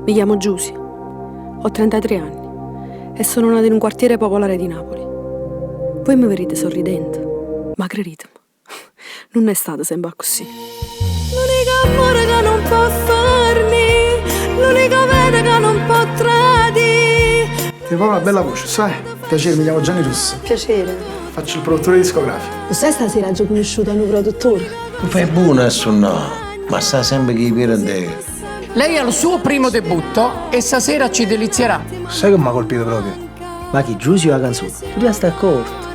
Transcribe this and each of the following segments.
Mi chiamo Giusy, ho 33 anni e sono nata in un quartiere popolare di Napoli. Voi mi vedete sorridente, ma credetemi, nun è stato sempe accussì. L'unico amore che non può ferni', l'unica vita che non può tradi'. Tieni proprio una bella voce, sai? Piacere, mi chiamo Gianni Russo. Piacere. Faccio il produttore discografico. 'O sai stasera aggio cunusciuto a nu produttore? Tu fai buono a sunnà, ma sta sempre cu 'e piede 'nterra. Lei ha il suo primo debutto e stasera ci delizierà. Sai che m'ha colpito proprio? Ma chi, Giusy o 'a canzone? Tu t'ja sta accorto.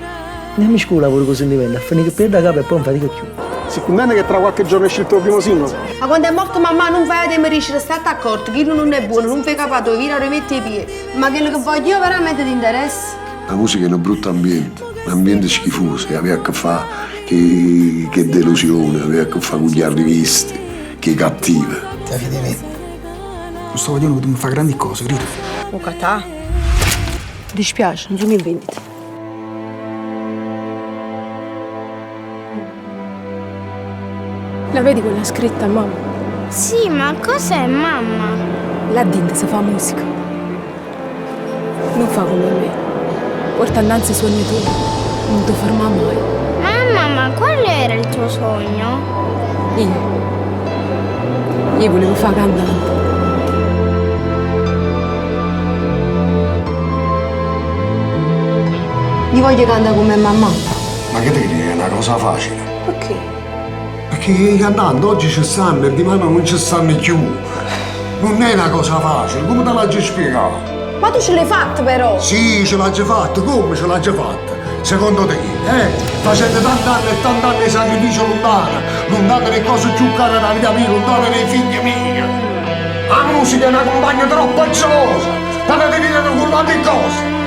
Ne misco 'o lavoro cu sentimento, a finì che pierde 'a capa e poi nun fatica cchiù. Si cuntenta che tra qualche giorno esce il tuo primo singolo? Ma quando è morta mammà nun faje te me dicere statte accorto, chillo nun è buono, nun fai capace, 'o vire arò miette 'e piede. Ma chello che voglio io veramente t'interessa? La musica è nu brutto ambiente, n'ambiente schifoso e ave a che fà che che delusione, ave a che fà cu gli arrivisti, cu 'e cattive. Te fide 'e me? Cu sto guaglione putimm fa grandi cose, crideme. 'O catà? Dispiace, nun song in vendita. La vedi quella scritta, mamma? Sì, ma cos'è mamma? Là dinto se fa musica. Nun fa comme me. Porta annanze 'e suogne tuoje, nun te fermà mai. Mamma, ma qual era il tuo sogno? Io? Io vulevo fa 'a cantante. Io voglio cantà comme mammà. Ma che te credi che è na cosa facile? Pecché? Perché i cantanti oggi ci stanno e dimane non ci stanno cchiù. Nun è na cosa facile, come te l'aggia spiegà? Ma tu ce l'hai fatta però! Sì, ce l'aggio fatta, come ce l'aggio fatta? Secondo te, eh? Facendo tant'anni e tant'anni 'e sacrificio luntano, luntano d' 'e cose cchiù care d' 'a vita mia, luntano d' 'e figlie mieje. 'A musica è na cumpagna troppo gelosa, te ne divide cu ll'ate cose.